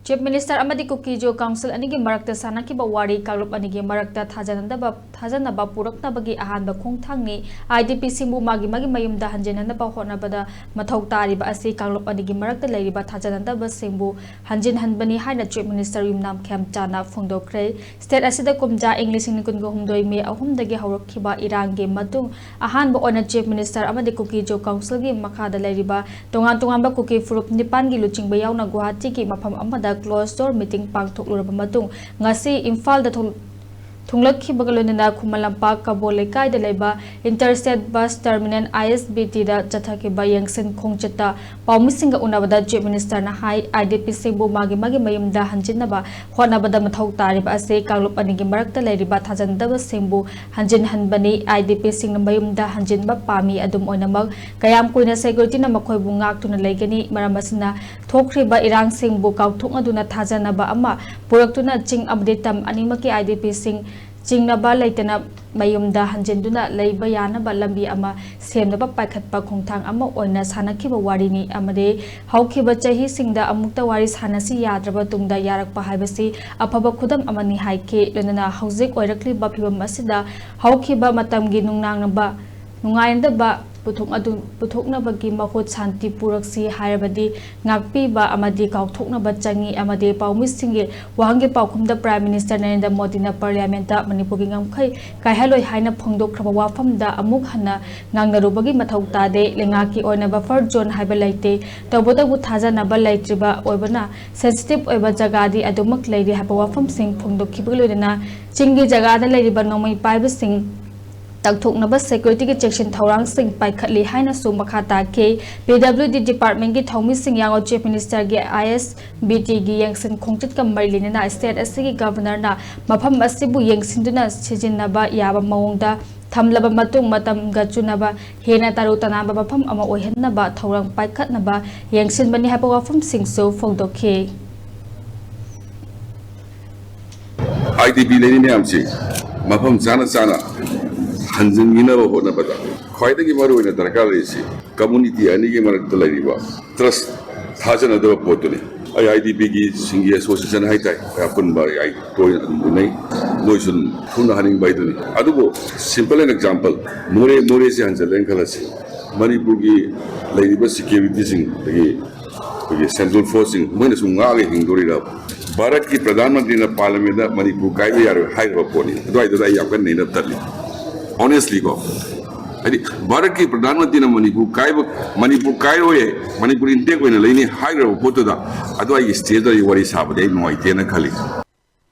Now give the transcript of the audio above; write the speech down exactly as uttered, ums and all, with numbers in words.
Chief Minister ꯑꯃꯗꯤ ꯀꯨꯀꯤꯖꯣ council ꯑꯅꯤꯒꯤ ꯃꯔꯛꯇ ꯁꯥꯟꯅꯈꯤꯕ ꯋꯥꯔꯤ ꯀꯥꯡꯂꯨꯞ ꯑꯅꯤꯒꯤ ꯃꯔꯛꯇ ꯊꯥꯖꯅꯗꯕ ꯊꯥꯖꯅꯕ ꯄꯨꯔꯛꯅꯕꯒꯤ ꯑꯍꯥꯟꯕ ꯈꯣꯡꯊꯥꯡꯅꯤ꯫ IDPꯁꯤꯡꯕꯨ ꯃꯥꯒꯤ ꯃꯥꯒꯤ ꯃꯌꯨꯝꯗ ꯍꯟꯖꯤꯟꯅꯅꯕ ꯍꯣꯠꯅꯕꯗ ꯃꯊꯧ ꯇꯥꯔꯤꯕ ꯑꯁꯤ ꯀꯥꯡꯂꯨꯞ ꯑꯅꯤꯒꯤ ꯃꯔꯛꯇ ꯂꯩꯔꯤꯕ ꯊꯥꯖꯅꯗꯕꯁꯤꯡꯕꯨ ꯍꯟꯖꯤꯟꯍꯟꯕꯅꯤ ꯍꯥꯏꯅ Chief Minister ꯌꯨꯝꯅꯥꯝ ꯈꯦꯝꯆꯥꯅ ꯐꯣꯡꯗꯣꯛꯈ꯭ꯔꯦ꯫ State ꯑꯁꯤꯗ ꯀꯨꯝꯖꯥ ꯏꯪ ꯂꯤꯁꯤꯡ ꯑꯅꯤ ꯀꯨꯟꯒ ꯍꯨꯝꯗꯣꯏ May ꯑꯍꯨꯝꯗꯒꯤ ꯍꯧꯔꯛꯈꯤꯕ ꯏꯔꯥꯡꯒꯤ ꯃꯇꯨꯡ ꯑꯍꯥꯟꯕ ꯑꯣꯏꯅ Chief Minister ꯑꯃꯗꯤ ꯀꯨꯀꯤꯖꯣ ꯀꯥꯎꯟꯁꯤꯜꯒꯤ ꯃꯈꯥꯗ ꯂꯩꯔꯤꯕ ꯇꯣꯉꯥꯟ ꯇꯣꯉꯥꯟꯕ ꯀꯨꯀꯤ ꯐꯨꯔꯨꯞ ꯅꯤꯄꯥꯟꯒꯤ ꯂꯨꯆꯤꯡꯕ ꯌꯥꯎꯅ ꯒꯨꯋꯥꯍꯥꯇꯤꯒꯤ ꯃꯐꯝ ꯑꯃꯗ closed door meeting ꯄꯥꯡꯊꯣꯛꯂꯨꯔꯕ ꯃꯇꯨꯡ ꯉꯁꯤ ꯏꯝꯐꯥꯜꯗ ꯊꯣꯛ-, ꯊꯨꯡꯂꯛꯈꯤꯕꯒ ꯂꯣꯏꯅꯅ ꯈꯨꯃꯟ ꯂꯝꯄꯥꯛ ꯀꯕꯣ ꯂꯩꯀꯥꯏꯗ ꯂꯩꯕ Interstate Bus Terminal ISBTꯗ ꯆꯠꯊꯈꯤꯕ ꯌꯦꯡꯁꯤꯟ ꯈꯣꯡꯆꯠꯇ ꯄꯥꯎꯃꯤꯁꯤꯡꯒ ꯎꯅꯕꯗ Chief Ministerꯅ ꯍꯥꯏ, IDPꯁꯤꯡꯕꯨ ꯃꯥꯒꯤ ꯃꯥꯒꯤ ꯃꯌꯨꯝꯗ ꯍꯟꯖꯤꯟꯅꯕ ꯍꯣꯠꯅꯕꯗ ꯃꯊꯧ ꯇꯥꯔꯤꯕ ꯑꯁꯤ ꯀꯥꯡꯂꯨꯞ ꯑꯅꯤꯒꯤ ꯃꯔꯛꯇ ꯂꯩꯔꯤꯕ ꯊꯥꯖꯅꯗꯕꯁꯤꯡꯕꯨ ꯍꯟꯖꯤꯟꯍꯟꯕꯅꯤ꯫ IDPꯁꯤꯡꯅ ꯃꯌꯨꯝꯗ ꯍꯟꯖꯤꯟꯕ ꯄꯥꯝꯃꯤ꯫ ꯑꯗꯨꯝ ꯑꯣꯏꯅꯃꯛ, ꯀꯌꯥꯝ ꯀꯨꯏꯅ securityꯅ ꯃꯈꯣꯏꯕꯨ ꯉꯥꯛꯇꯨꯅ ꯂꯩꯒꯅꯤ? ꯃꯔꯝ ꯑꯁꯤꯅ, ꯊꯣꯛꯈ꯭ꯔꯤꯕ ꯏꯔꯥꯡꯁꯤꯡꯕꯨ ꯀꯥꯎꯊꯣꯛꯅꯗꯨꯅ ꯊꯥꯖꯅꯕ ꯑꯃ ꯄꯨꯔꯛꯇꯨꯅ ꯆꯤꯡ ꯑꯃꯗꯤ ꯇꯝ ꯑꯅꯤꯃꯛꯀꯤ IDPꯁꯤꯡ ꯆꯤꯡꯅꯕ ꯂꯩꯇꯅ ꯃꯌꯨꯝꯗ ꯍꯟꯖꯤꯟꯗꯨꯅ ꯂꯩꯕ ꯌꯥꯅꯕ ꯂꯝꯕꯤ ꯑꯃ ꯁꯦꯝꯅꯕ ꯄꯥꯏꯈꯠꯄ ꯈꯣꯡꯊꯥꯡ ꯑꯃ ꯑꯣꯏꯅ ꯁꯥꯟꯅꯈꯤꯕ ꯋꯥꯔꯤꯅꯤ ꯑꯃꯗꯤ ꯍꯧꯈꯤꯕ ꯆꯍꯤꯁꯤꯡꯗ ꯑꯃꯨꯛꯇ ꯋꯥꯔꯤ ꯁꯥꯟꯅꯁꯤ ꯌꯥꯗ꯭ꯔꯕ ꯇꯨꯡꯗ ꯌꯥꯔꯛꯄ ꯍꯥꯏꯕꯁꯤ ꯑꯐꯕ ꯈꯨꯗꯝ ꯑꯃꯅꯤ ꯍꯥꯏꯈꯤ꯫ ꯂꯣꯏꯅꯅ ꯍꯧꯖꯤꯛ ꯑꯣꯏꯔꯛꯂꯤꯕ ꯐꯤꯚꯝ ꯑꯁꯤꯗ ꯍꯧꯈꯤꯕ ꯃꯇꯝꯒꯤ ꯅꯨꯡꯅꯥꯡꯅꯕ ꯅꯨꯡꯉꯥꯏꯅꯗꯕ ꯄꯨꯊꯣꯛ ꯑꯗꯨ ꯄꯨꯊꯣꯛꯅꯕꯒꯤ ꯃꯍꯨꯠ ꯁꯥꯟꯇꯤ ꯄꯨꯔꯛꯁꯤ ꯍꯥꯏꯔꯕꯗꯤ ꯉꯥꯛꯄꯤꯕ ꯑꯃꯗꯤ ꯀꯥꯎꯊꯣꯛꯅꯕ ꯆꯪꯏ ꯑꯃꯗꯤ ꯄꯥꯎꯃꯤꯁꯤꯡꯒꯤ ꯋꯥꯍꯪꯒꯤ ꯄꯥꯎꯈꯨꯝꯗ Prime Minister ꯅꯔꯦꯟꯗ꯭ꯔ ꯃꯣꯗꯤꯅ Parliamentꯇ ꯃꯅꯤꯄꯨꯔꯒꯤ ꯉꯝꯈꯩ ꯀꯥꯏꯍꯜꯂꯣꯏ ꯍꯥꯏꯅ ꯐꯣꯡꯗꯣꯛꯈ꯭ꯔꯕ ꯋꯥꯐꯝꯗ ꯑꯃꯨꯛ ꯍꯟꯅ ꯉꯥꯡꯅꯔꯨꯕꯒꯤ ꯃꯊꯧ ꯇꯥꯗꯦ꯫ ꯂꯩꯉꯥꯛꯀꯤ ꯑꯣꯏꯅ buffer zone ꯍꯥꯏꯕ ꯂꯩꯇꯦ꯫ ꯇꯧꯕꯇꯕꯨ ꯊꯥꯖꯅꯕ ꯂꯩꯇ꯭ꯔꯤꯕ ꯑꯣꯏꯕꯅ sensitive ꯑꯣꯏꯕ ꯖꯒꯥꯗꯤ ꯑꯗꯨꯃꯛ ꯂꯩꯔꯤ ꯍꯥꯏꯕ ꯋꯥꯐꯝꯁꯤꯡ ꯐꯣꯡꯗꯣꯛꯈꯤꯕꯒ ꯂꯣꯏꯅꯅ ꯆꯤꯡꯒꯤ ꯖꯒꯥꯗ ꯂꯩꯔꯤꯕ ꯅꯣꯡꯃꯩ ꯄꯥꯏꯕꯁꯤꯡ ꯇꯛꯊꯣꯛꯅꯕ securityꯒꯤ ꯆꯦꯛꯁꯤꯟ ꯊꯧꯔꯥꯡꯁꯤꯡ ꯄꯥꯏꯈꯠꯂꯤ ꯍꯥꯏꯅꯁꯨ ꯃꯈꯥ ꯇꯥꯈꯤ꯫ PWD departmentꯀꯤ ꯊꯧꯃꯤꯁꯤꯡ ꯌꯥꯎꯅ Chief Ministerꯒꯤ ISBTꯒꯤ ꯌꯦꯡꯁꯤꯟ ꯈꯣꯡꯆꯠꯀ ꯃꯔꯤ ꯂꯩꯅꯅ state ꯑꯁꯤꯒꯤ Governorꯅ ꯃꯐꯝ ꯑꯁꯤꯕꯨ ꯌꯦꯡꯁꯤꯟꯗꯨꯅ ꯁꯤꯖꯤꯟꯅꯕ ꯌꯥꯕ ꯃꯑꯣꯡꯗ ꯊꯝꯂꯕ ꯃꯇꯨꯡ ꯃꯇꯝꯒ ꯆꯨꯅꯕ ꯍꯦꯟꯅ ꯇꯔꯨ ꯇꯅꯥꯟꯕ ꯃꯐꯝ ꯑꯃ ꯑꯣꯏꯍꯟꯅꯕ ꯊꯧꯔꯥꯡ ꯄꯥꯏꯈꯠꯅꯕ ꯌꯦꯡꯁꯤꯟꯕꯅꯤ ꯍꯥꯏꯕ ꯋꯥꯐꯝꯁꯤꯡꯁꯨ ꯐꯣꯡꯗꯣꯛꯈꯤ꯫ IDP ꯂꯩꯔꯤ ꯃꯌꯥꯝꯁꯤ ꯃꯐꯝ ꯆꯥꯅ ꯆꯥꯅ ꯍꯟꯖꯤꯟꯕꯤꯅꯕ ꯍꯣꯠꯅꯕꯗ ꯈ꯭ꯋꯥꯏꯗꯒꯤ ꯃꯔꯨꯑꯣꯏꯅ ꯗꯔꯀꯥꯔ ꯂꯩꯔꯤꯁꯤ community ꯑꯅꯤꯒꯤ ꯃꯔꯛꯇ ꯂꯩꯔꯤꯕ trust, ꯊꯥꯖꯅꯗꯕ ꯄꯣꯠꯇꯨꯅꯤ꯫ ꯑꯥꯏ ꯑꯥꯏ ꯗꯤ ꯄꯤꯒꯤ ꯁꯤꯡꯒꯤ ꯑꯦꯁꯣꯁꯤꯌꯦꯁꯟ ꯍꯥꯏꯇꯥꯔꯦ, ꯑꯩꯈꯣꯏ ꯑꯄꯨꯟꯕ ꯑꯩ ꯇꯣꯏꯅ ꯑꯗꯨꯝ ꯎꯅꯩ꯫ ꯃꯣꯏꯁꯨ ꯑꯗꯨꯝ ꯊꯨꯅ ꯍꯥꯏꯅꯤꯡꯕ ꯍꯥꯏꯗꯨꯅꯤ꯫ ꯑꯗꯨꯕꯨ simple an example, ꯃꯣꯔꯦ, ꯃꯣꯔꯦꯁꯤ ꯍꯟꯖꯜꯂꯦꯅ ꯈꯜꯂꯁꯤ, ꯃꯅꯤꯄꯨꯔꯒꯤ ꯂꯩꯔꯤꯕ ꯁꯦꯀ꯭ꯌꯨꯔꯤꯇꯤꯁꯤꯡ, ꯑꯗꯒꯤ ꯑꯩꯈꯣꯏꯒꯤ ꯁꯦꯟꯇ꯭ꯔꯦꯜ ꯐꯣꯔꯁꯁꯤꯡ, ꯃꯣꯏꯅ ꯁꯨꯝ ꯉꯥꯛꯑꯒ ꯍꯤꯡꯗꯣꯔꯤꯔꯕ? ꯚꯥꯔꯠꯀꯤ ꯄ꯭ꯔꯙꯥꯟ ꯃꯟꯇ꯭ꯔꯤꯅ ꯄꯥꯔꯂꯤꯌꯥꯃꯦꯟꯗ ꯃꯅꯤꯄꯨꯔ ꯀꯥꯏꯕ ꯌꯥꯔꯣꯏ ꯍꯥꯏꯈ꯭ꯔꯕ ꯄꯣꯠꯅꯤ꯫ ꯑꯗꯨꯋꯥꯏꯗꯨꯗ ꯑꯩ ꯌꯥꯝ ꯀꯟꯅ ꯅꯩꯅꯕ ꯇꯜꯂꯤ, honestly ꯀꯣ꯫ ꯍꯥꯏꯗꯤ, ꯚꯥꯔꯠꯀꯤ ꯄ꯭ꯔꯙꯥꯟ ꯃꯟꯇ꯭ꯔꯤꯅ ꯃꯅꯤꯄꯨꯔ ꯀꯥꯏꯕ, ꯃꯅꯤꯄꯨꯔ ꯀꯥꯏꯔꯣꯏ, ꯃꯅꯤꯄꯨꯔ intact ꯑꯣꯏꯅ ꯂꯩꯅꯤ ꯍꯥꯏꯈ꯭ꯔꯕ ꯄꯣꯠꯇꯨꯗ, ꯑꯗꯨꯋꯥꯏꯒꯤ ꯁ꯭ꯇꯦꯖꯇ ꯑꯩ ꯋꯥꯔꯤ ꯁꯥꯕꯗꯤ ꯑꯩ ꯅꯨꯡꯉꯥꯏꯇꯦꯅ ꯈꯜꯂꯤ꯫